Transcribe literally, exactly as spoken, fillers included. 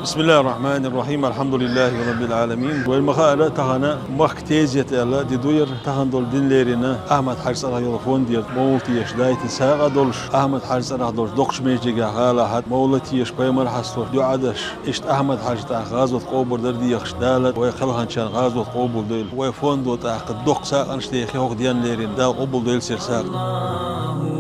بسم الله الرحمن الرحيم. الحمد لله رب العالمين. Вай ма хаара, тахан махка тезет аьлла ди ду ер. Тахан долу дин лерина Ахьмад-Хьаьжа цӀарах йолу фонд яра, мовлат еш дайтина сагӀа долуш, Ахьмад-Хьаьжа цӀарах долуш доккхачу межигехь гӀала хьаьдда, мовлат еш, пайхамар хьасталуш, дуӀа деш, иштта Ахьмад-Хьаьжа тӀехь гӀазот къобал дар дехаш, Дала вай кхелхинчарна гӀазот къобал дойла, вай фондо тӀаккха доккха сагӀанаш дехи хӀокху ден лерина, Дала къобал дойла церан сагӀа.